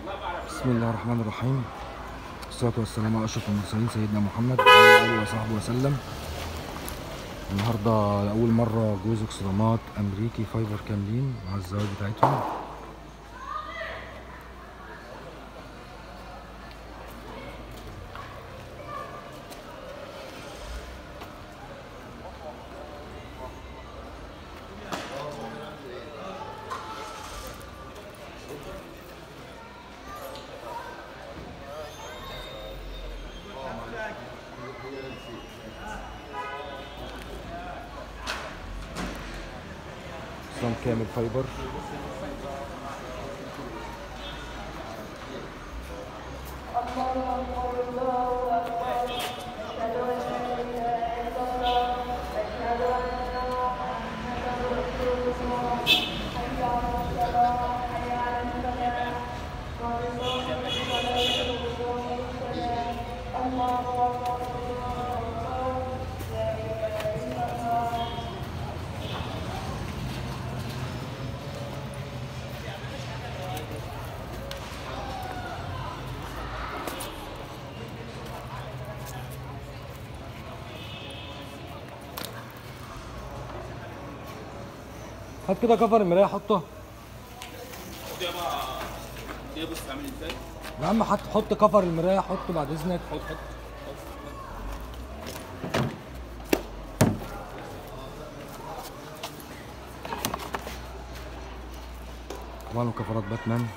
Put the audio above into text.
بسم الله الرحمن الرحيم، والصلاة والسلام على أشرف المرسلين سيدنا محمد وعلى آله وصحبه وسلم. النهارده لأول مرة جوز اكسدامات أمريكي fiber كاملين مع الزواج بتاعتهم. اكسدام كامل fiber. هات كده كفر المراية حطه. يا بص عامل ازاي؟ يا عم حط كفر المراية، حطه بعد اذنك. حط حط. طبعا كفرات باتمان.